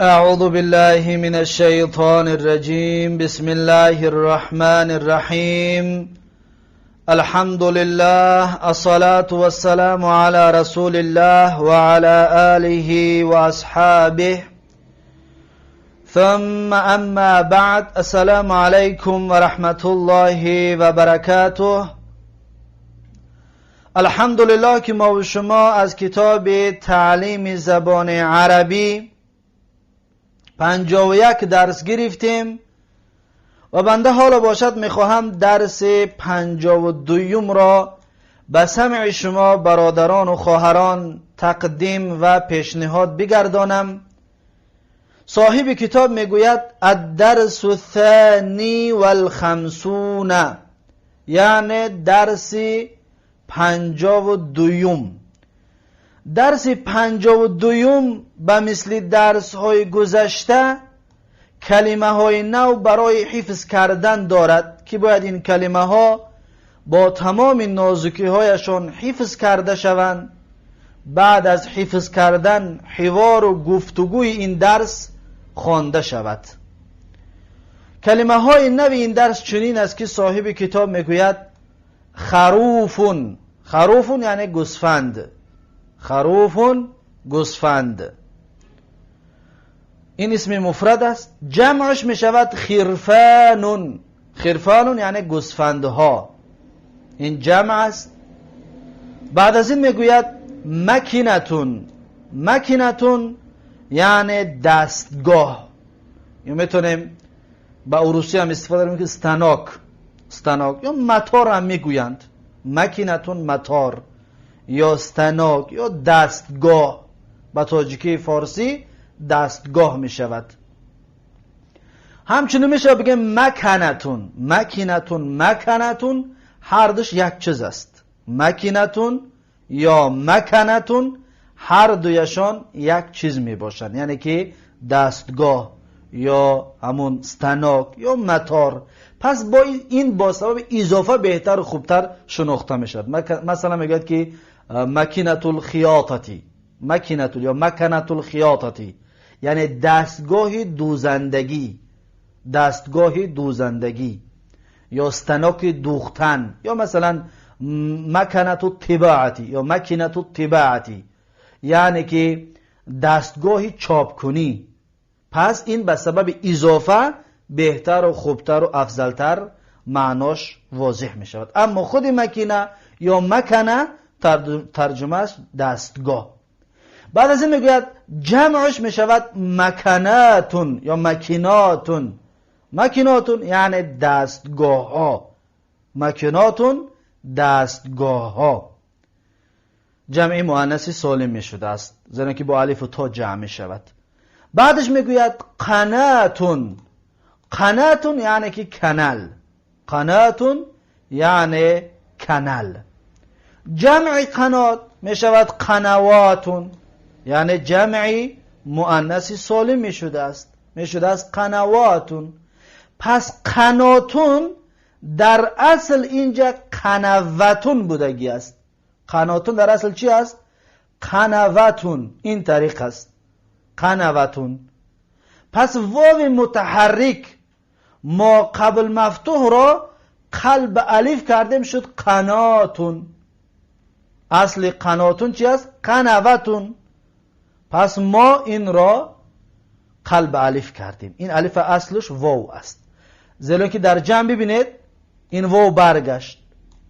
أعوذ بالله من الشيطان الرجيم. بسم الله الرحمن الرحيم. الحمد لله، الصلاة والسلام على رسول الله وعلى آله وأصحابه، ثم أما بعد. السلام عليكم ورحمة الله وبركاته. الحمدلله که ما و شما از کتاب تعلیم زبان عربی 51 درس گرفتیم و بنده حالا باشد میخواهم درس 52 را به سمع شما برادران و خواهران تقدیم و پیشنهاد بگردانم. صاحب کتاب میگوید الدرس الثانی والخمسون، یعنی درس 52. درس 52 به مثل درس های گذشته کلمه های نو برای حفظ کردن دارد که باید این کلمه ها با تمام نازکی هایشان حفظ کرده شوند. بعد از حفظ کردن حوار و گفتگوی این درس خوانده شود. کلمه های نو این درس چنین است که صاحب کتاب میگوید خروفون. خروفون یعنی گوسفند. خروفون گوسفند، این اسم مفرد است. جمعش می شود خرفانون. خرفانون یعنی گوسفندها، این جمع است. بعد از این میگوید مکینتون. مکینتون یعنی دستگاه، یا میتونیم با اروسی هم استفاده کنیم که станок، станок یا متار هم میگویند. مکینتون متار یا станок یا دستگاه، به تاجیکی فارسی دستگاه می شود. همچنین میشه بگیم مکنتون. مکینتون، مکنتون هر دوش یک چیز است. مکینتون یا مکنتون هر دویشان یک چیز می باشند، یعنی که دستگاه یا همون станок یا متار. پس با این با سبب اضافه بهتر و خوبتر شناخته می شود. مثلا میگوید که مکینة الخیاطة، مکینة یا مکنة الخیاطة یعنی دستگاه دوزندگی، دستگاه دوزندگی یا станок دوختن، یا مثلا مکنة الطباعة یا مکینة الطباعة یعنی که دستگاه چاپ کنی. پس این به سبب اضافه بهتر و خوبتر و افضلتر معناش واضح می شود. اما خود مکینه یا مکنه ترجمه است دستگاه. بعد از این میگوید جمعش می شود مکناتون یا مکیناتون. مکیناتون یعنی دستگاه ها. مکیناتون دستگاه ها، جمع مؤنث سالم می شده است، زیرا که با الف و تا جمع می شود. بعدش میگوید قناتون. قناتون یعنی که канал. قناتون یعنی канал. جمع قنات می شود قنواتون، یعنی جمع مؤنث سالم می شده است، می شده است قنواتون. پس قناتون در اصل اینجا قنوتون بودگی است. قناتون در اصل چی است؟ قنوتون. این طریق است، قنوتون. پس واو متحرک ما قبل مفتوح را قلب الف کردیم، شد قناتون. اصل قناتون چی است؟ قنوتون. پس ما این را قلب الف کردیم. این الف اصلش واو است، زیرا که در جمع ببینید این واو برگشت،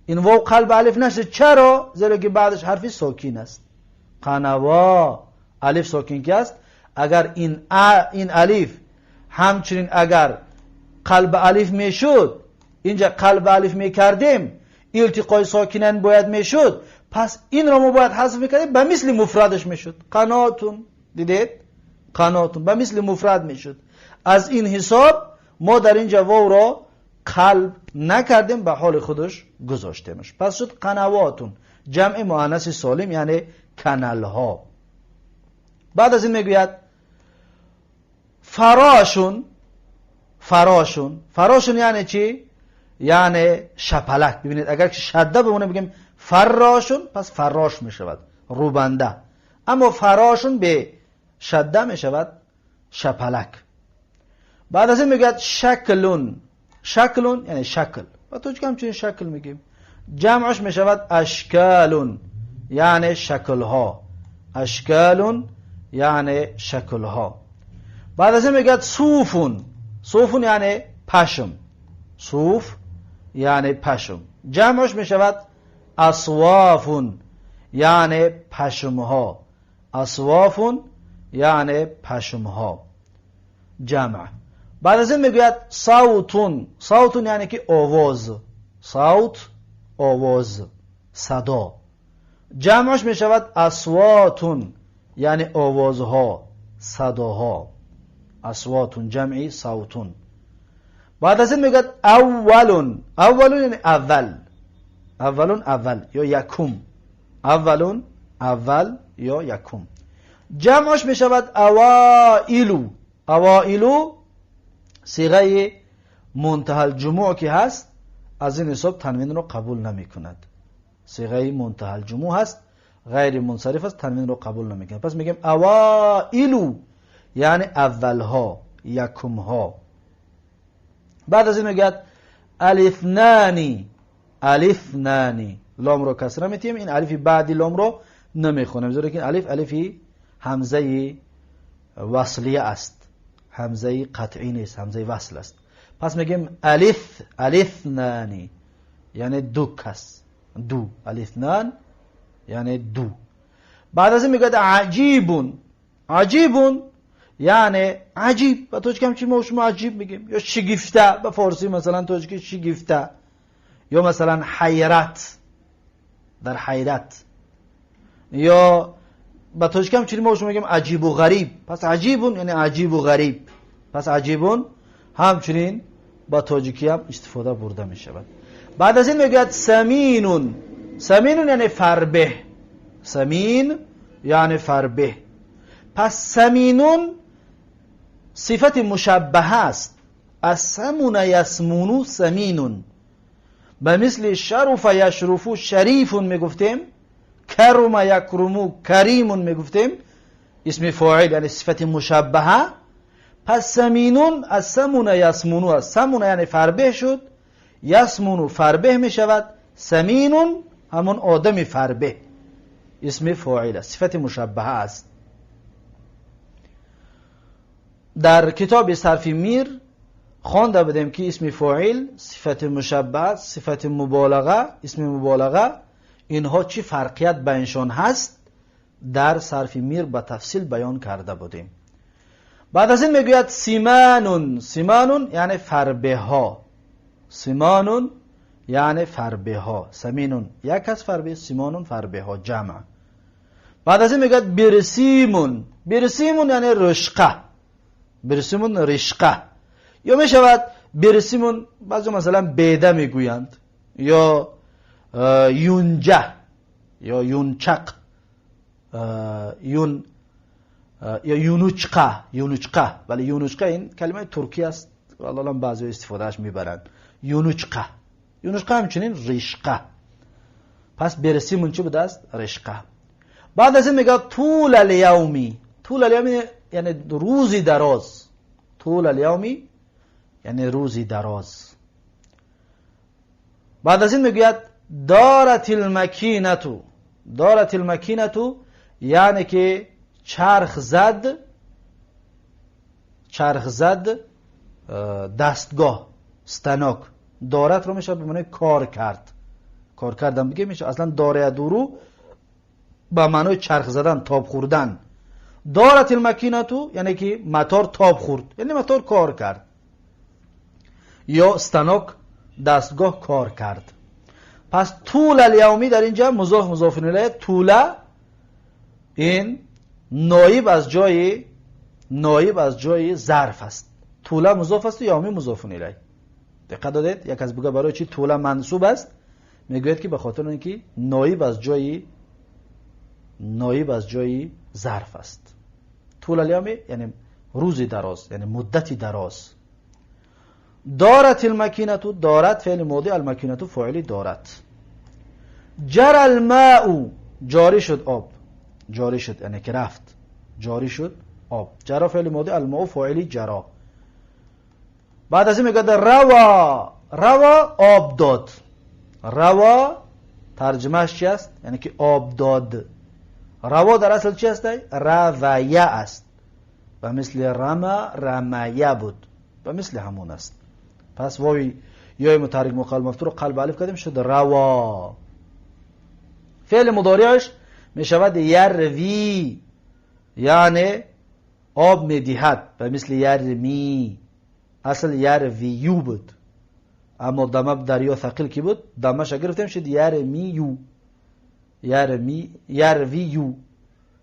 این واو قلب الف نشد. چرا؟ زیرا که بعدش حرفی ساکین است. قنوا، الف ساکین که است، اگر این الف همچنین اگر قلب الف میشد، اینجا قلب الف میکردیم، التقای ساکنین باید میشد، پس این را ما باید حذف میکردیم، به مثل مفردش میشد قناتون. دیدید؟ قناتون به مثل مفرد میشد. از این حساب ما در اینجا واو را قلب نکردیم، به حال خودش گذاشتیمش. پس شد قنواتون، جمع مؤنث سالم، یعنی канал ها. بعد از این میگوید فراشون. فراشون، فراشون یعنی چی؟ یعنی شپلک. ببینید، اگر که شده بمونه بگیم فراشون، پس فراش می شود، روبنده. اما فراشون به شده می شود شپلک. بعد از این میگه شکلون. شکلون یعنی شکل، و تاجیکی هم چنین شکل میگیم. جمعش میشود اشکالون یعنی شکلها. اشکالون یعنی شکلها. بعد از این میگه صوفون. صوفون یعنی پشم. صوف یعنی پشم. جمعش میشود اصوافون یعنی پشمها. اصوافون یعنی پشمها، جمع. بعد از این میگوید صوتون. صوتون یعنی که آواز. صوت آواز، صدا. جمعش میشود اصواتون یعنی آوازها، صداها. اصواتون جمعی صوتون. بعد از این میگوید اولون. اولون یعنی اول. اولون اول یا یکم. اولون اول یا یکم. جمعش میشود اوائلو. اوائلو صیغه منتهی الجموع که هست، از این حساب تنوین رو قبول نمی کند. صیغه منتهی الجموع هست، غیر منصرف است، تنوین رو قبول نمی کند. پس میگیم اوائلو یعنی اولها، یکمها. بعد از این میگه الاثنانی. الاثنانی، لام رو کسره میتیم، این الف بعدی لام رو نمیخونیم، زیرا که الف الفی همزه وصلیه است، همزه قطعی نیست، همزه وصل است. پس میگیم الف الاثنانی یعنی دو کس، دو. الاثنان یعنی دو. بعد از این میگه عجیبون. عجیبون یعنی عجیب. با تاجیکی هم چی ما شما عجیب میگیم، یا شگفته به فارسی مثلا تاجیکی شگفته، یا مثلا حیرت، در حیرت، یا با تاجیکی هم چی ما شما میگیم عجیب و غریب. پس عجیبون یعنی عجیب و غریب. پس عجیبون همچنین با تاجیکی هم استفاده برده می شود. بعد از این میگوید سمینون. سمینون یعنی فربه. سمین یعنی فربه. پس سمینون صفت مشبهه است. از سمون یسمونو سمینون. به مثل شرف یشرفو شریفون میگفتیم، کرم یکرمو کریمون میگفتیم، اسم فاعل یعنی صفت مشبهه. پس سمینون از سمون یسمونو است. سمون یعنی فربه شد، یسمونو فربه میشود، سمینون همون آدم فربه، اسم فاعل است، صفت مشبهه است. در کتاب صرف میر خوانده بودیم که اسم فاعل، صفت مشبه، صفت مبالغه، اسم مبالغه، اینها چی فرقیت بینشان هست در صرف میر به تفصیل بیان کرده بودیم. بعد از این میگوید سیمانون. سیمانون یعنی فربه ها. سیمانون یعنی فربه ها. سمینون یک از فربه، سیمانون فربه ها جمع. بعد از این میگوید برسیمون. برسیمون یعنی رشقه. برسیمون رشقه، یا میشود برسیمون بعضی مثلا بیده میگویند، یا یونجه یا یونچق، یون یا یونوچقه. یونوچقه، ولی یونوچقه این کلمه ترکی است، والله بعضی استفادهش میبرند. یونوچقه، یونوچقه همچنین رشقه. پس برسیمون چی بوده است؟ رشقه. بعد از این میگه طول الیومی. طول الیومی یعنی روزی دراز. طول الیومی یعنی روزی دراز. بعد از این میگوید دارت المکینتو. دارت المکینتو یعنی که چرخ زد. چرخ زد دستگاه، ستناک. دارت رو میشه به معنی کار کرد. کار کردن بگه میشه. اصلا داره دورو به معنای چرخ زدن، تاب خوردن. دارت المکینتو یعنی که موتور تاب خورد، یعنی موتور کار کرد، یا ستناک دستگاه کار کرد. پس طول الیومی در اینجا مضاف مضاف الیه. طول این نایب از جای، نایب از جای ظرف است. طول مضاف است و یومی مضاف الیه. دقت دادید؟ یک از بگه برای چی طول منصوب است؟ میگوید که به خاطر اینکه نایب از جای، نایب از جای ظرف است. طول الیومی یعنی روزی دراز، یعنی مدتی دراز. دارت المکینتو، دارت فعل ماضی، المکینتو فاعل دارت. جر الماء، جاری شد آب. جاری شد یعنی که رفت، جاری شد آب. جرا فعل ماضی، الماء فاعل جرا. بعد از این میگه روا. روا آب داد. روا ترجمهش چی است؟ یعنی که آب داد. روا در اصل چی است؟ رویه است و مثل رما رمیه بود و مثل همون است. پس واوی یای متحرک مقال مفتوح رو قلب الف کردیم شد روا. فعل مضارعش میشود یروی، یعنی آب میدهد و مثل یرمی. اصل یرویو بود، اما دمه دریا ثقیل کی بود دمش گرفتیم شد یرمیو. یرمی یرویو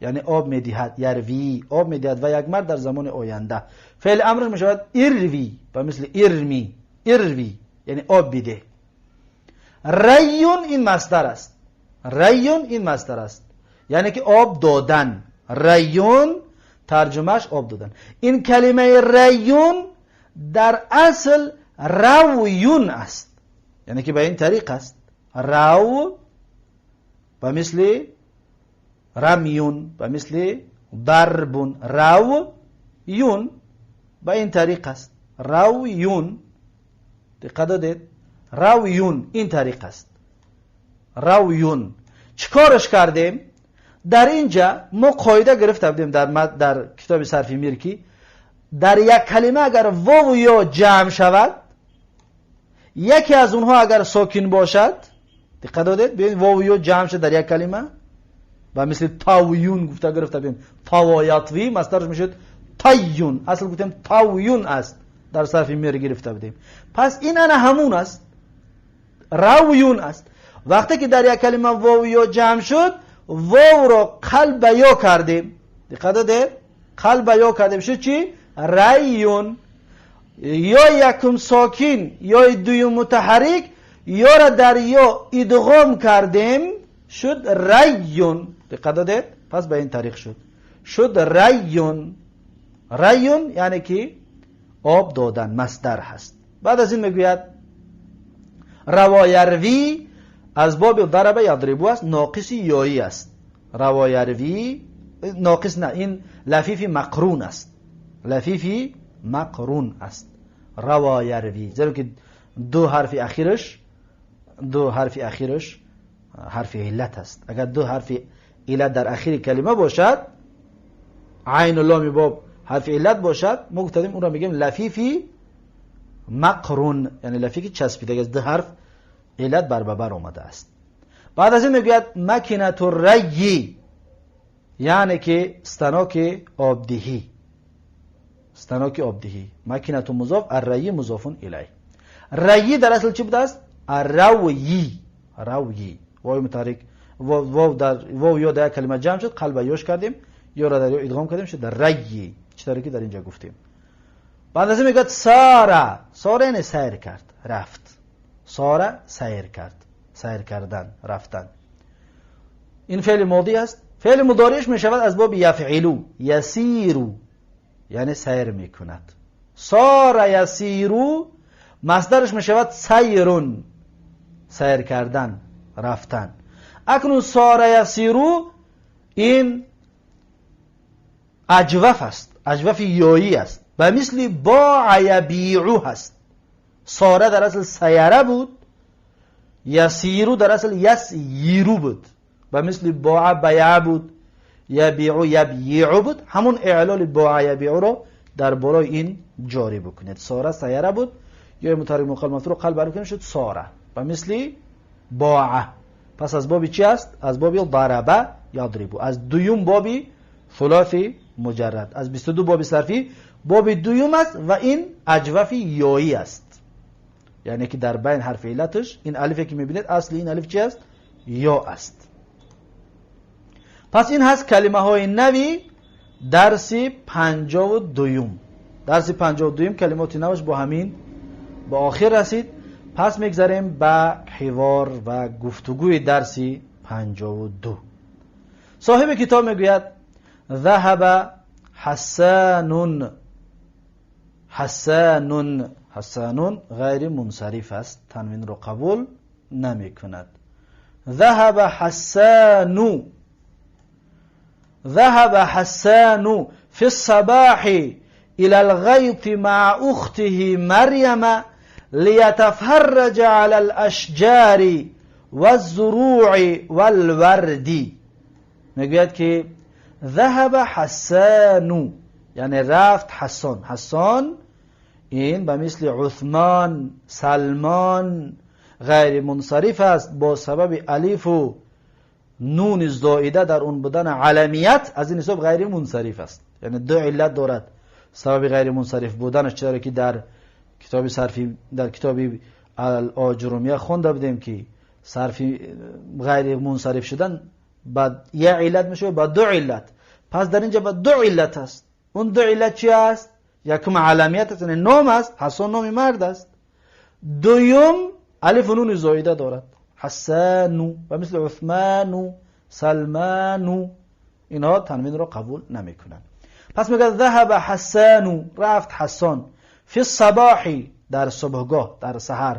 یعنی آب میدهد. یروی آب میدهد و یک مرد در زمان آینده. فعل امرش میشود اروی و مثل ارمی. اروی یعنی آب بده. ریون این مصدر است. ریون این مصدر است، یعنی که آب دادن. ریون ترجمهش آب دادن. این کلمه ریون در اصل رویون است، یعنی که به این طریق است. رو و مثل رمیون و مثل ضربون. رو یون به این طریق است. رویون، دقت دادید؟ رویون این طریق است. رویون چیکارش کردیم؟ در اینجا ما قاعده گرفته بودیم در کتاب صرفی میرکی، در یک کلمه اگر واو یا جمع شود، یکی از اونها اگر ساکن باشد، دقت دادید؟ ببینید واو یا جمع شد در یک کلمه و مثل تاویون گفته گرفته بودیم. تاویاتوی مصدرش میشد تایون، اصل گفتیم تاویون است، در صرف میر گرفته بودیم. پس این انا همون است، رویون است. وقتی که در یک کلمه واو یا جمع شد، واو را قلب یا کردیم، دقت دادید؟ قلب یا کردیم شد چی؟ ریون. یا یکم ساکن یا دویم متحرک یا را در یا ادغام کردیم شد ریون. دقت دادید؟ پس به این طریق شد ریون. ریون یعنی که آب دادن، مصدر هست. بعد از این میگوید روا یروی از باب ضرب یضربو است، ناقص یایی است. روا یروی ناقص نه، این لفیف مقرون است. لفیفی مقرون است. روا یروی، زیرا که دو حرف اخیرش حرف علت است. اگر دو حرف علت در اخیر کلمه باشد، عین و لام باب حرف علت باشد، ما گفتیم اون را میگیم لفیفی مقرون، یعنی لفیفی چسبیده از دو حرف علت بر بر آمده است. بعد از این میگوید مکینة الری، یعنی که ستناک آبدهی. ستناک آبدهی، مکینة مضاف، الری مضاف الیه. ری در اصل چی بوده است؟ الرویی. رویی واو متحرک واو در واو یا در کلمه جمع شد، قلب یاش کردیم یا را در یا ادغام کردیم شد در ری، چطوری که در اینجا گفتیم. بعد از این میگه ساره. ساره یعنی سیر کرد، رفت. ساره سیر کرد، سیر کردن، رفتن. این فعل ماضی است. فعل مضارعش میشود از باب یفعلو، یسیرو، یعنی سیر میکند. ساره یسیرو مصدرش میشود سیرون، سیر کردن، رفتن. اکنون ساره یسیرو این اجوف است، اجوف یایی است و مثل باع یبیعو هست. ساره در اصل سیره بود، یسیرو در اصل یسیرو بود و مثل باع بیع بود، یبیعو یبیعو بود. همون اعلال باع یبیعو رو در بالای این جاری بکنید. ساره سیره بود، یا متحرک مقال مفتوح رو قلب کنید شد ساره و مثل باع. پس از باب چی است؟ از باب ضربه یضربو، از دویم بابی ثلاثی مجرد، از 22 باب صرفی باب دویم است و این اجوف یایی است، یعنی که در بین حرف علتش این الفی که میبینید اصل این الف چی است؟ یا است. پس این هست کلمه های نوی درس 52. درس 52 کلمات نوش با همین به آخر رسید. پس میگذریم به حوار و گفتگوی درس 52. صاحب کتاب میگوید ذهب حسان. حسان، حسان غیر منصرف است، تنوین رو قبول نمی کند. ذهب حسان، ذهب حسان في الصباح إلى الغيط مع أخته مريم ليتفرج على الأشجار والزروع والورد. میگوید که ذهب حسان، یعنی رفت حسان. حسان این به مثل عثمان، سلمان غیر منصرف است، با سبب الف و نون زائده در اون بودن علمیت، از این حساب غیر منصرف است. یعنی دو علت دارد سبب غیر منصرف بودنش، چرا که در کتاب صرفی، در کتاب الاجرومیه خونده بودیم که صرفی غیر منصرف شدن با یه علت میشه، با دو علت. پس در اینجا با دو علت است. اون دو علت چی است؟ یکم علمیت است، یعنی نام است، حسن نام مرد است. دوم الف و نون زائده دارد، حسان و مثل عثمان، سلمان، اینها تنوین را قبول نمیکنند. پس میگه ذهب حسان، رفت حسان، فی الصباح، در صبحگاه، در سحر،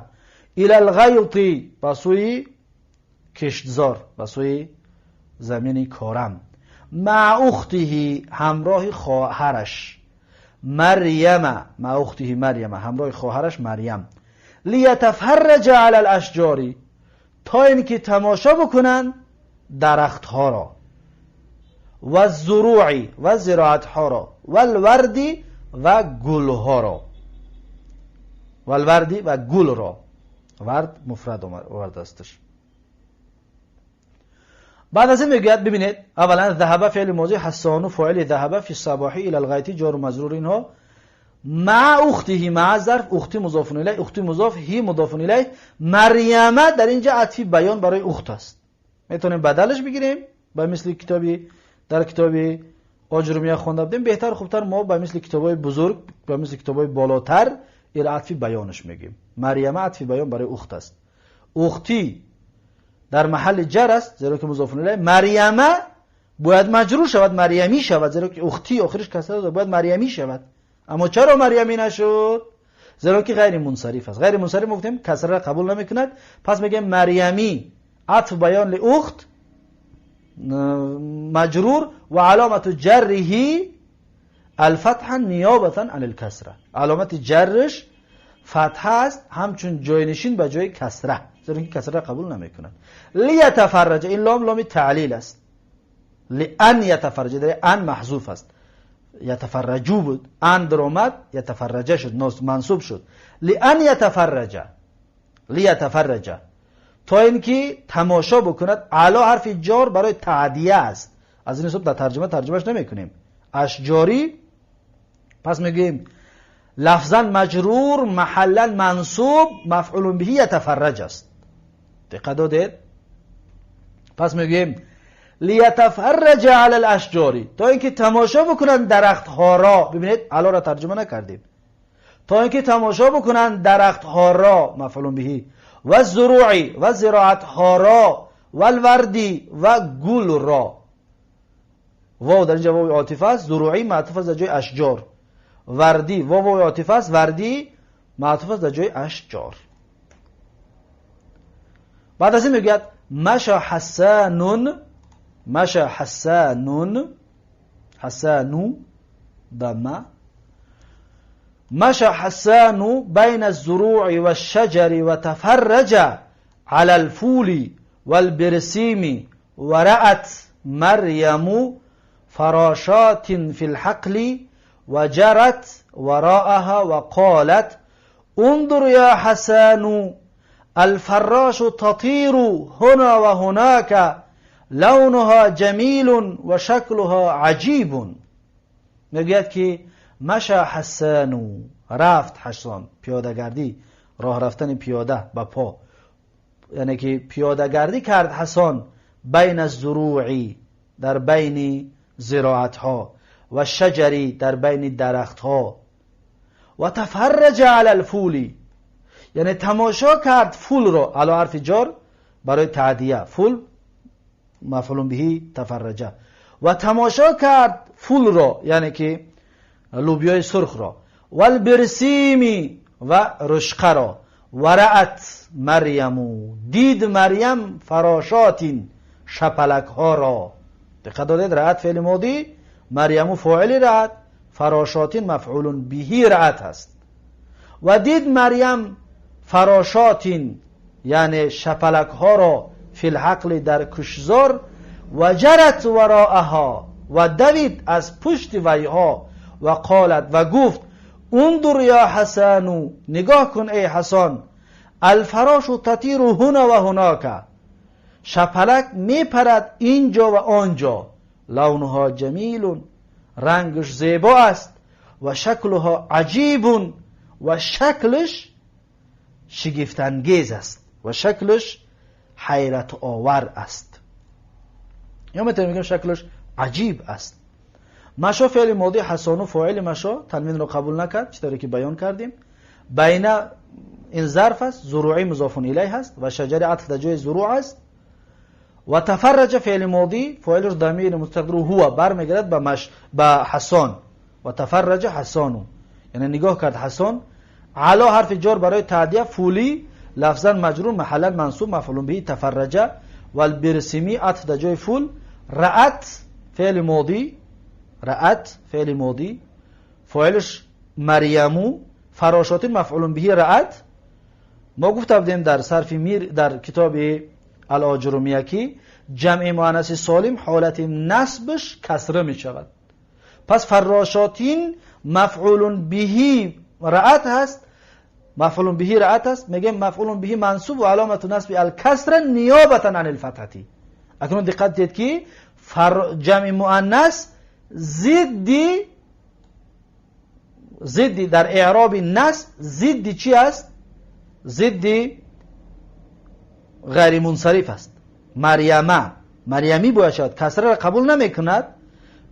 الى الغیط، به سوی کشتزار، به سوی زمین کارم، مع اخته، همراه خواهرش مریم، مع اخته مریم، همراه خواهرش مریم، لیتفرج علی الاشجار، تا اینکه تماشا بکنن درختها را، و الزروع، و زراعتها را، و الورد، و گلها را، و الورد، و گل را. ورد مفرد ورد استش. بعد از این میگوید ببینید، اولا ذهب فعل ماضی، حسان فاعل ذهب، فی الصباح، الى الغیط جار و مجرور، اینها مع اخته، مع ظرف، اختی مضاف الیه، اختی مضاف، هی مضاف الیه، مریم در اینجا عطفی بیان برای اخت است. میتونیم بدلش بگیریم به مثل کتابی در کتابی آجرومیه خوانده بودیم، بهتر خوبتر ما به مثل کتابای بزرگ، به مثل کتابای بالاتر این عطفی بیانش میگیم. مریم عطفی بیان برای اخت است. اختی در محل جر است زیرا که مضاف الیه، مریم باید مجرور شود، مریمی شود، زیرا که اختی آخرش کسره دارد، باید مریمی شود. اما چرا مریمی نشد؟ زیرا که غیر منصرف است. غیر منصرف گفتیم کسره را قبول نمیکند. پس میگیم مریمی عطف بیان لاخت مجرور و علامت جره الفتح نیابتا عن الکسره. علامت جرش فتح است، همچون جاینشین به جای کسره، زیرا که کسره قبول نمیکند. لیتفرج، این لام لام تعلیل است. لان یتفرج، در ان محذوف است، یتفرجو بود، ان درآمد یتفرجه شد، منصوب شد. لان یتفرج، لیتفرج، تا اینکه تماشا بکند. علا حرف جار برای تعدیه است، از این حساب در ترجمه ترجمهش نمیکنیم. اشجاری، پس میگیم لفظا مجرور، محلا منصوب، مفعول به یتفرج است. دقت دادید؟ پس میگیم لیتفرج علی الاشجاری، تا اینکه تماشا بکنن درخت ها را. ببینید علا را ترجمه نکردیم، تا اینکه تماشا بکنن درخت ها را، مفعول به، و زروعی، و زراعت ها را، و الوردی، و گل را. واو در اینجا واو عاطفه است، زروعی معطوف است در جای اشجار، وردی واو واو عاطفه است، وردی معطوف است در جای اشجار. بعد از این میگوید مشى حسان، مشى حسان، حسان ضمه، مشى حسان بين الزروع والشجر وتفرج على الفول والبرسيم ورأت مريم فراشات في الحقل وجرت وراءها وقالت انظر يا حسان الفراش تطير هنا وهناك لونها جميل وشكلها عجيب. میگوید که مشى حسان، رفت حسان، پیاده گردی، راه رفتن پیاده با پا، یعنی که پیاده گردی کرد حسان، بین الزروع، در بین زراعت ها، و شجری، در بین درخت ها، و تفرج علی الفول، یعنی تماشا کرد فول رو. علی حرف جار برای تعدیه، فول مفعول به تفرجه، و تماشا کرد فول رو، یعنی که لوبیای سرخ را، و البرسیمی، و رشقه را، و رأت مریم، دید مریم، فراشات، شپلک ها را. دقت دادید؟ رأت فعل ماضی، مریم فاعل رأت، فراشات مفعول به رأت هست. و دید مریم فراشات یعنی شپلک ها را فی الحقل در کشزار، و جرت وراءها و دوید از پشت ویها، و قالت و گفت انظر یا حسن، نگاه کن ای حسن، الفراش تطیر هنا و هناک، شپلک میپرد اینجا و آنجا، لونها جمیل، رنگش زیبا است، و شکلها عجیب، و شکلش شگفت‌انگیز است و شکلش حیرت آور است، یا میتونیم بگیم شکلش عجیب است. مشا فعل ماضی، حسانو فاعل مشا، تنوین رو قبول نکرد چطوری که بیان کردیم. بین این ظرف است، زروعی مضاف الیه هست و شجر عطف در جای زروع است. و تفرج فعل ماضی، فاعلش ضمیر مستقر هو برمیگرد به حسان، و تفرج حسانو یعنی نگاه کرد حسان. علا حرف جار برای تعدیه، فولی لفظا مجرور محلا منصوب مفعول به تفرج، والبرسیمی عطف در جای فول. رأت فعل ماضی، رأت فعل ماضی فاعلش مریمو، فراشات مفعول به رأت. ما گفته بودیم در صرف میر در کتاب الاجرمیه که جمع مؤنث سالم حالت نصبش کسره می شود. پس فراشاتین مفعول به رأت هست، مفعول به رأت است، میگیم مفعول به منصوب و علامت نصب الکسر نیابتا عن الفتحه. اکنون دقت دید که جمع مؤنث ضدی در اعراب نصب ضد چی است؟ ضد غیر منصرف است. مریمه مریمی باید شود، کسره را قبول نمی کند.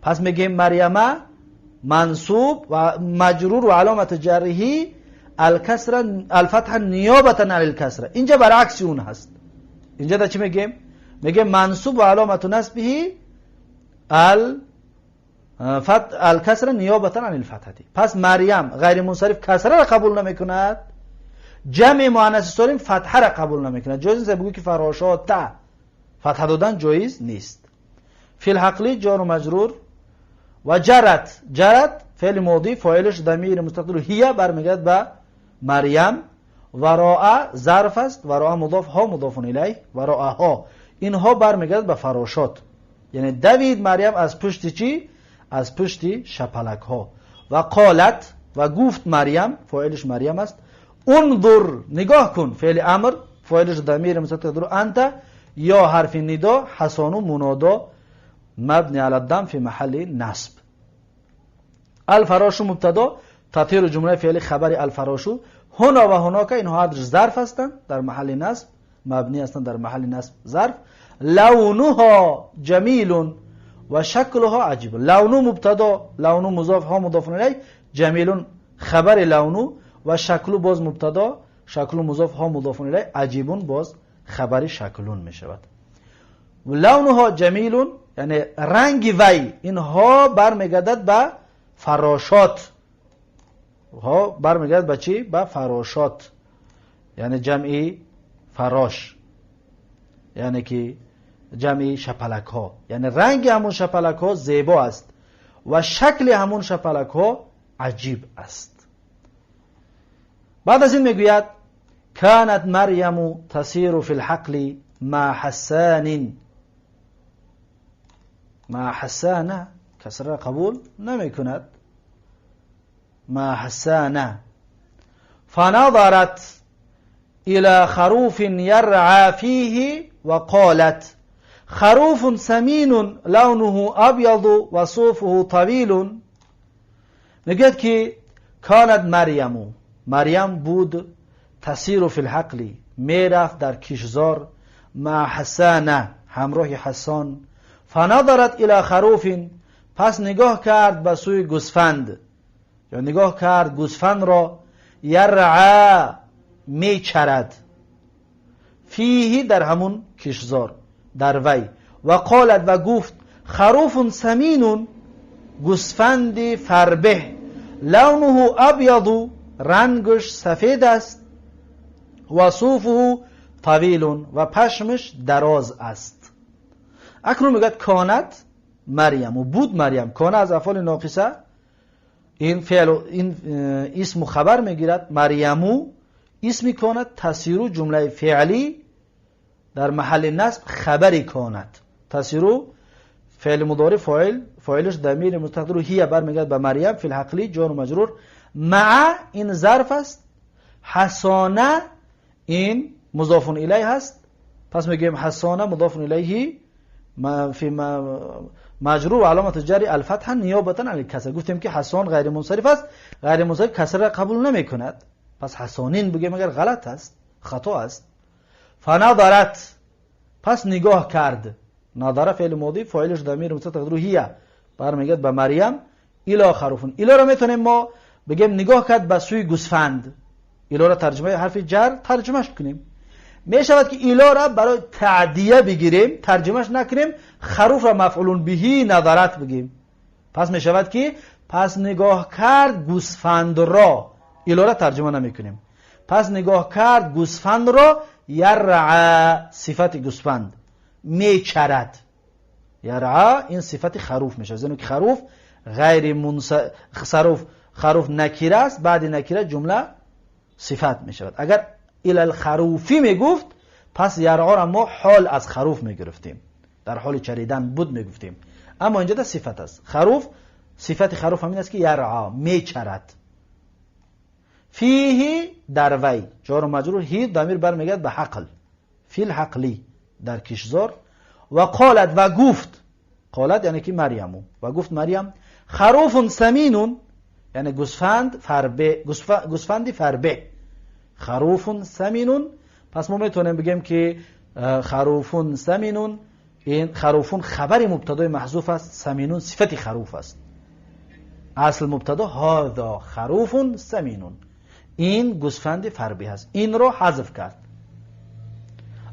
پس میگیم مریمه منصوب و مجرور و علامت جرهی الکسره الفتح نیابتا عن الکسره. اینجا برعکس اون هست. اینجا در چی میگیم؟ میگیم منصوب و علامت نصبه الکسره نیابتا عن الفتحه. پس مریم غیر منصرف کسره را قبول نمی کند، جمع مؤنث سالم فتحه را قبول نمی کند. جایز نیست بگو که فراشات فتحه دادن جایز نیست. فی الحقلی جار و مجرور و جرت، جرت فعل ماضی فاعلش ضمیر مستقل هي برمیگرد به مریم. وراء ظرف است، وراء مضاف ها مضاف الیه، وراء ها اینها برمیگرد به فراشات، یعنی دوید مریم از پشت چی؟ از پشت شپلک ها. و قالت و گفت مریم، فاعلش مریم است، انظر نگاه کن، فعل امر فاعلش ضمیر مستتر انت یا حرف ندا حسان و منادا مبنی علی الضم فی محل نصب. الفراش مبتدا، تطیر جمله فعلی خبر الفراش. هنا و هناک اینها هر ظرف هستند در محل نصب، مبنی هستند در محل نصب ظرف. لونها جمیل و شکلها عجیب. لونو مبتدا، لونو مضاف ها مضاف الیه، جمیل خبر لونو و شکلو باز مبتدا، شکلو مضاف ها مضاف الیه، عجیبون باز خبر شکلون می شود. لونها جمیل یعنی رنگ وی، اینها برمیگردد به فراشات، ها برمیگردد به چی؟ به فراشات، یعنی جمعی فراش، یعنی که جمعی شپلک ها، یعنی رنگ همون شپلک ها زیبا است و شکل همون شپلک ها عجیب است. بعد از این میگوید كانت مریم تسیر فی الحقل مع حسان، مع حسان کسره قبول نمی کند، مع حسان فنظرت إلى خروف يرعى فيه وقالت خروف سمين لونه أبيض وصوفه طويل. میگوید که كانت مریم، مریم بود، تسیر فی الحقل میرفت در کشزار، مع حسان همراه حسان، فنظرت الى خروف پس نگاه کرد به سوی گوسفند، یا نگاه کرد گوسفند را، یرعى میچرد، فیه در همون کشزار در وی، و قالت و گفت خروف سمین گوسفند فربه، لونه ابیض رنگش سفید است، و صوفه طویل و پشمش دراز است. اکنون میگوید كانت Марьяму буд Марьям. Кона аз афъоли ноқиса ин феъл ин исму хабар мегирад. Марьяму исми конат, тасиру ҷумлаи феълӣ дар маҳалли насб хабари конат. Тасиру феъли мудори фоил, фоилаш дамири мустақдиру ҳия бармегардад ба Марьям, фил ҳақли ҷору маҷрур. Маа ин зарф аст, ҳасона ин музофун илайҳ аст. Пас мегӯем ҳасона музофун илайҳи фи маҷрур ва аломату ҷарри алфатҳа ниёбатан ан каср. Гуфтем ки ҳасон ғайри мунсариф аст, ғайри мунсариф касрро қабул намекунад. Пас ҳасонин бигӯем агар ғалат аст, хато аст. Фаназарат пас нигоҳ кард. Назара феъли модӣ, фоилаш дамири мустатир ҳия бармегардад ба Марьям. Ило харуфун. Илоро метавонем мо бигӯем нигоҳ кард ба сӯи гусфанд. Илоро тарҷумаи ҳарфи ҷар тарҷумаш кунем. Мешавад ки илоро барои таъдия бигирем, тарҷумаш накунем, харуфро мафъулун биҳи назарат бигем. Пас мешавад ки пас нигоҳ кард гусфандро. Илоро тарҷума намекунем. Пас нигоҳ кард гусфандро, яръа сифати гусфанд мечарад. Яръа ин сифати харуф мешавад, зеро ки харуф ғайри мунсаруф, харуф накира аст, баъди накира ҷумла сифат мешавад. Агар илал харуфӣ мегуфт, пас яръоро мо ҳол аз харуф мегирифтем, дар ҳоли чаридан буд мегуфтем. Аммо инҷо да сифат аст. Харуф, сифати харуф ҳамин аст ки яръа мечарад. Фиҳи дар вай ҷору маҷрур ҳи дамир бармегардад ба ҳақл, фил ҳақли дар кишзор. Ва қолат ва гуфт, қолат яъне ки Марьяму ва гуфт Марьям харуфун саминун, яъне гусфанд фарбе, гусфанди фарбе. Харуфун саминун. Пас мо метавонем бигем ки харуфун саминун ин харуфун хабари мубтадои маҳзуф аст, саминун сифати харуф аст. Асл мубтадо ҳозо харуфун саминун, ин гусфанди фарбе аст. Инро ҳазф кард.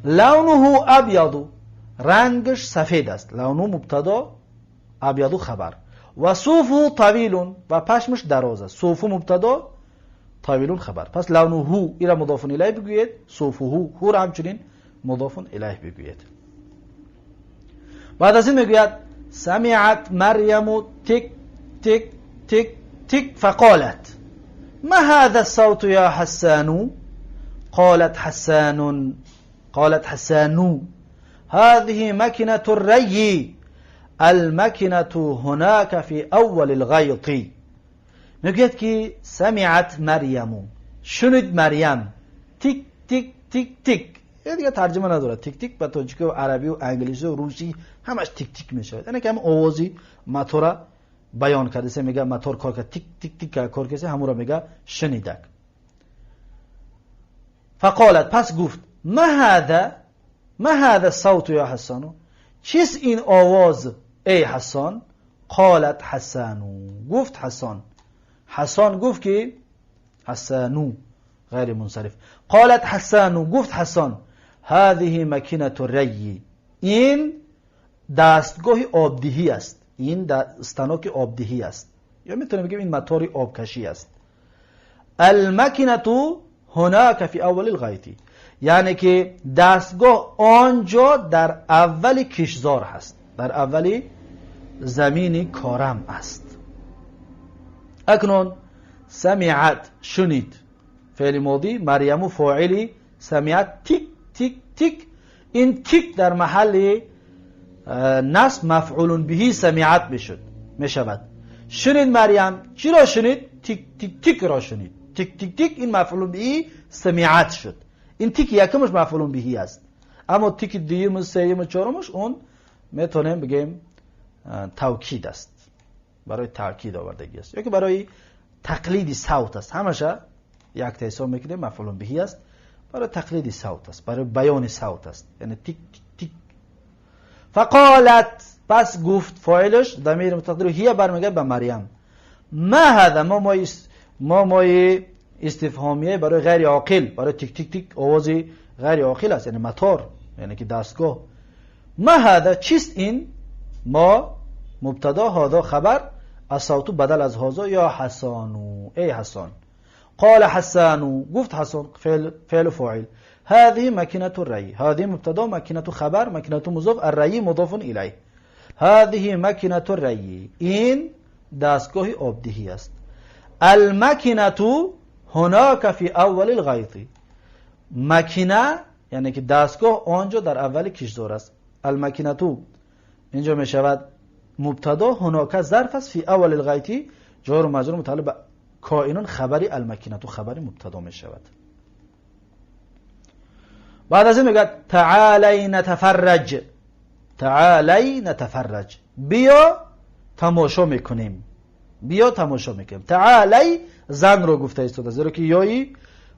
Лавнуҳу абяду рангаш сафед аст. Лавну мубтадо, абяду хабар. Ва суфуҳу тавилун ва пашмаш дароз аст. Суфу мубтадо, тавилун хабар. Пас лавнуҳу ира мудофун илайҳ бигӯед, суфуҳу ҳура ҳамчунин мудофун илайҳ бигӯед. Баъд аз ин мегӯяд самиат Марьяму тик тик тик тик фақолат ма ҳаза савту я Ҳассану қолат Ҳассанун қолат Ҳассану ҳазиҳи макинату райи алмакинату ҳунака фи аввали лғайти. Мегӯяд ки самиат Марьяму шунид Марьям тик тик тик тик. Дигар тарҷума надорад. Тик тик ба тоҷикию арабию англисию русӣ ҳамаш тик тик мешавад. Яъне ки ҳам овози мотора баён кардасе, мега мотор кор кард, тик тик тик кор кардасе, ҳамуро мега шунидак. Фақолат пас гуфт ма ҳаза, ма ҳаза савту я Ҳассану, чист ин овоз эй Ҳассон? Қолат Ҳассану гуфт Ҳассон. Ҳассон гуфт ки Ҳассану ғайри мунсариф. Қолат Ҳассану гуфт Ҳассон ҳазиҳи макинату райи, ин дастгоҳи обдиҳӣ аст, ин станоки обдиҳӣ аст, ё метавонем бигӯем ин мотори обкашӣ аст. Алмакинату ҳунака фи аввали лғайти, яъне ки дастгоҳ он ҷо дар аввали кишзор ҳаст, дар аввали замини корам аст. Акнун самиат шунид феъли модӣ, Марьяму фоили самиат тик тик тик. Ин тик дар маҳалли насб мафъулун биҳи самиат мешавад. Шунид Марьям чиро шунид? Тик тик тикро шунид. Тик тик тик ин мафъулун биҳи самиат шуд. Ин тики якумаш мафъулун биҳи аст, аммо тики дуюму сеюму чорумаш он метавонем бигӯем тавкид аст, барои таъкид овардагӣ аст ё ки барои тақлиди савт аст. Ҳамаша якта ҳисоб мекунем, мафъулун биҳи аст, барои тақлиди савт аст, барои баёни савт аст, яъне тик тик тик. Фақолат пас гуфт, фоилаш дамири мустақдиру ҳия бармегардад ба Марьям. Ма ҳаза мо мои истифҳомия барои ғайри оқил, барои тик тик тик овози ғайри оқил аст, яъне мотор, яъне ки дастгоҳ. Ма ҳаза чист ин? Мо мубтадо, ҳозо хабар, ассавту бадал аз ҳозо ё Ҳасану эй Ҳасан. Қола Ҳасану гуфт Ҳасан, феълу фоил. Ҳазиҳи макинату райи, ҳазиҳи мубтадо, макинату хабар, макинату музоф, аррайи мудофун илайҳ. هذه ماكينة الري، این دستگاه آبدهی است. الماكينة هناك في اول الغيط، ماکینه یعنی که دستگاه آنجا در اول کشتزار است. الماكينة اینجا می شود مبتدا، هناك ظرف است، في اول الغيط جار و مجرور متعلق به کائنون خبری الماكينة خبری مبتدا می شود. بعد از این میگه تعالی نتفرج، تعالی نتفرج، بیا تماشا میکنیم، بیا تماشا میکنیم. تعالی زن رو گفته ایستاده، زیرا که یایی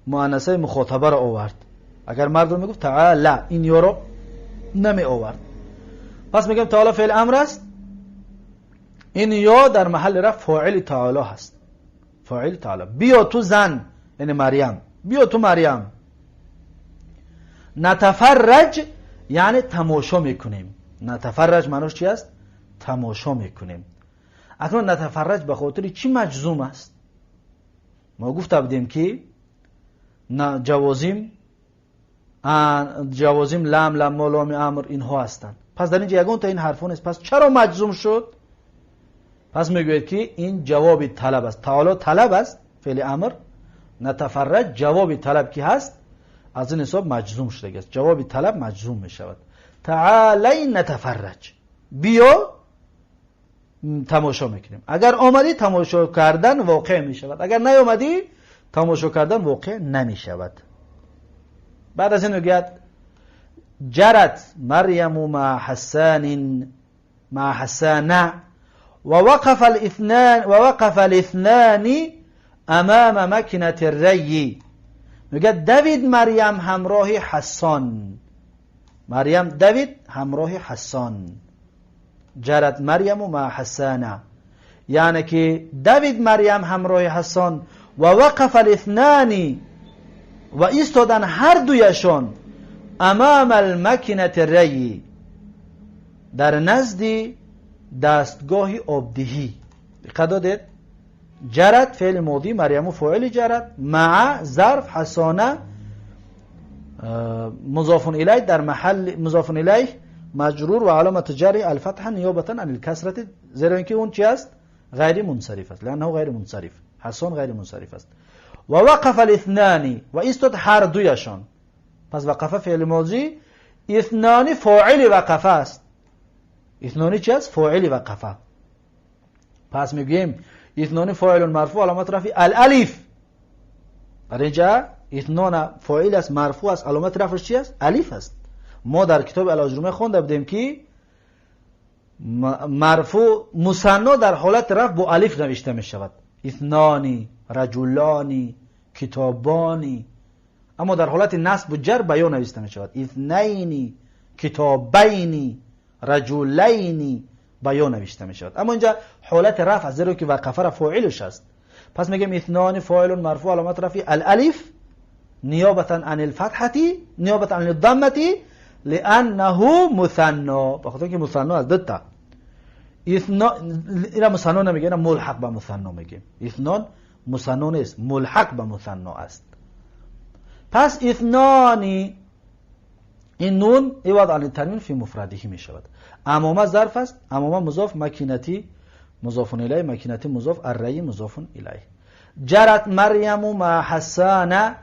مؤنثه مخاطبه رو آورد. اگر مرد رو میگفت تعالی، این یا رو نمی آورد. پس میگیم تعالی فعل امر است، این یا در محل رفع فاعل تعالی هست، فاعل تعالی. بیا تو زن یعنی مریم، بیا تو مریم. نتفرج یعنی تماشا میکنیم. نتفرج معناش چی است؟ تماشا میکنیم. اکنون نتفرج به خاطر چی مجزوم است؟ ما گفته بودیم که جوازیم، جوازیم لم، لما، لام امر اینها هستند. پس در اینجا یگان تا این حرفا نیست. پس چرا مجزوم شد؟ پس میگوید که این جواب طلب است. تعالی طلب است، فعل امر. نتفرج جواب طلب که هست، از این حساب مجزوم شده است. جواب طلب مجزوم می شود. تعالی نتفرج، بیا تماشا میکنیم. اگر آمدی تماشا کردن واقع می شود، اگر نیامدی تماشا کردن واقع نمی شود. بعد از این میگوید جرت مریم مع حسان، مع حسان ووقف الاثنان، ووقف الاثنان امام ماكينة الري. میگه دوید مریم همراه حسان، مریم دوید همراه حسان. جرت مریم مع حسان، یعنی که دوید مریم همراه حسان. و وقف الاثنان، و ایستادن هر دویشان، امام الماكينة الري، در نزد دستگاه آبدهی. دقت دادید؟ جرت فعل ماضی، مریم فاعل جرت، مع ظرف، حسانه مضاف الیه در محل مضاف الیه مجرور و علامت جر الفتح نیابتا عن الکسرة، زیرا اینکه اون چی است؟ غیر منصرف است، لانه غیر منصرف، حسان غیر منصرف است. و وقف الاثنان، و ایستاد هر دویشان. پس وقف فعل ماضی، اثنان فاعل وقف است. اثنان چی است؟ فاعل وقفه. پس میگوییم اثنان فاعل مرفوع، علامت رفع الالف. در اینجا اثنان فاعل است، مرفوع است، علامت رفعش چی است؟ الف است. ما در کتاب الاجرومه خونده بودیم که مرفوع مثنا در حالت رفع با الف نوشته می شود، اثنانی، رجلانی، کتابانی. اما در حالت نصب و جر با یا نوشته می شود، اثنینی، کتابینی، رجلینی با یا نوشته می شود. اما اینجا حالت رفع، زیرا که وقفه را فاعلش است. پس میگیم اثنان فاعل مرفوع، علامت رفع الالف نیابتا عن الفتحة، نیابتا عن الضمة لانه مثنى، بخاطر که مثنی است، دو تا اثنان. اینا مثنی نمیگه، اینا ملحق به مثنی میگیم. اثنان مثنی نیست، ملحق به مثنی است. پس اثنانی، این نون عوض عن التنوین فی مفرده می شود. امام ظرف است، امام مضاف، ماكينة مضاف الیه، ماكينة مضاف، الری مضاف الیه. جرت مریم مع حسان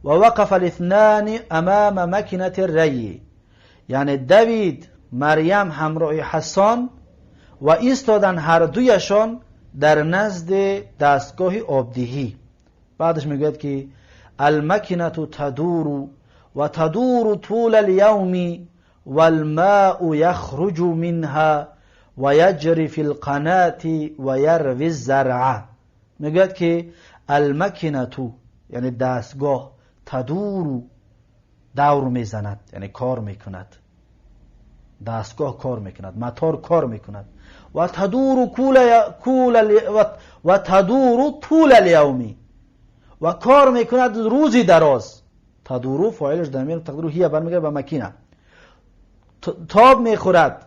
و وقف الاثنان امام ماكينة الری، یعنی دوید مریم همراه حسان و ایستادن هر دویشان در نزد دستگاه آبدهی. بعدش میگوید که الماكينة تدور و تدور طول اليوم والماء يخرج منها و يجري في القناة و يروي الزرع. میگوید که الماكينة یعنی دستگاه، تدور دور میزند، یعنی کار میکند، دستگاه کار میکند، موتور کار میکند. و تدور کول و تدور طول اليوم، و کار میکند روزی دراز. تدور فاعلش ضمیر تقدیره هي، برمیگرده به مکینه. تاب میخورد،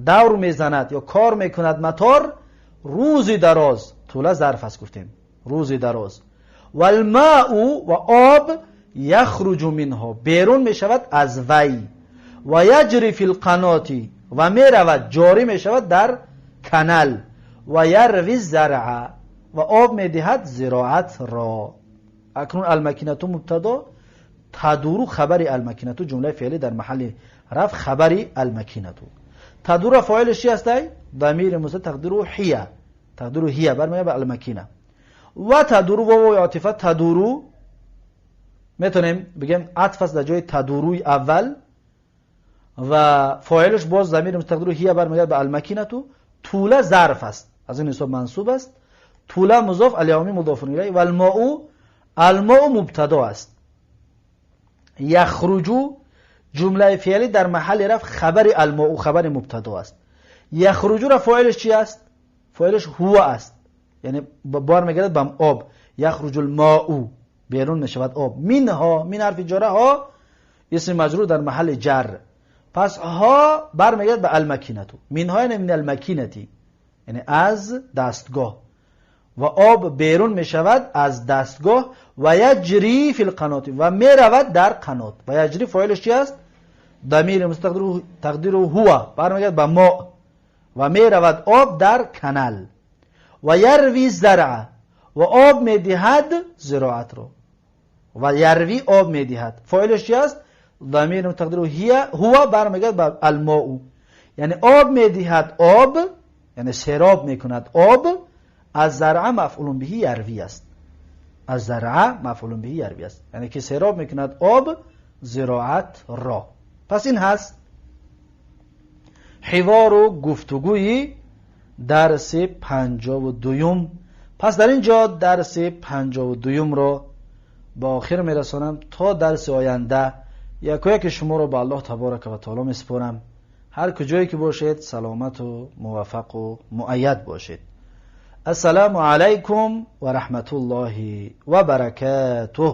دور میزند یا کار میکند موتور روزی دراز. طول ظرف است، گفتیم روزی دراز. والماء و آب، یخرج منها بیرون میشود از وی، و یجری فی القناة. Ва меравад, ҷорӣ мешавад дар канал. Ва ярви заръа, ва об медиҳад зироатро. Акнун алмакинату мубтадо, тадуру хабари алмакинату, ҷумлаи феълӣ дар маҳалли рафъ хабари алмакинату. Тадура фоилаш чи ҳастай? Дамири мустатир тақдиру ҳия, тақдиру ҳия бармеояд ба алмакина. Ва тадуру вови отифа, тадуру метавонем бигем атф аст дар ҷои тадуруи аввал ва фоилаш боз замири мустатир тақдиру ҳия бармегардад ба алмакинату. Тула зарф аст, аз ин ҳисоб мансуб аст. Тула музоф, аляуми мудофун илайҳ, валмоу, алмоу мубтадо аст. Яхруҷу ҷумлаи феълӣ дар маҳалли рафъ хабари алмоу, хабари мубтадо аст. Яхруҷура фоилаш чи аст? Фоилаш ҳува аст, яъне бармегардад ба об. Яхруҷу лмоу, берун мешавад об. Минҳо, мин ҳарфи ҷора, ҳо исми маҷрур дар маҳалли ҷар. Пас ҳо бармегардад ба алмакинату. Минҳо яъне мин алмакинати, яъне аз дастгоҳ. Ва об берун мешавад аз дастгоҳ. Ва яҷри фи лқаноти, ва меравад дар қанот. Ва яҷри фоилаш чи аст? Дамири мустатир тақдиру ҳува бармегардад ба мо. Ва меравад об дар канал. Ва ярви заръа, ва об медиҳад зироатро. Ва ярви об медиҳад, фоилаш чи аст? Дамири тақдиру ҳия, ҳува бармегардад ба алмоу, яъне об медиҳад об, яъне сероб мекунад об. Аз заръа мафъулун биҳи ярви аст, аз заръа мафъулун биҳи ярви аст, яъне ки сероб мекунад об зироатро. Пас ин ҳаст ҳивору гуфтугӯи дарси 52-юм. Пас дар ин ҷо дарси 52-юмро ба охир мерасонам. То дарси оянда якояки шуморо ба Аллоҳ таборака ва таоло месупорам. Ҳар куҷое ки бошед, саломату муваффақу муайяд бошед. Ассалому алайкум ва раҳматуллоҳи ва баракатуҳ.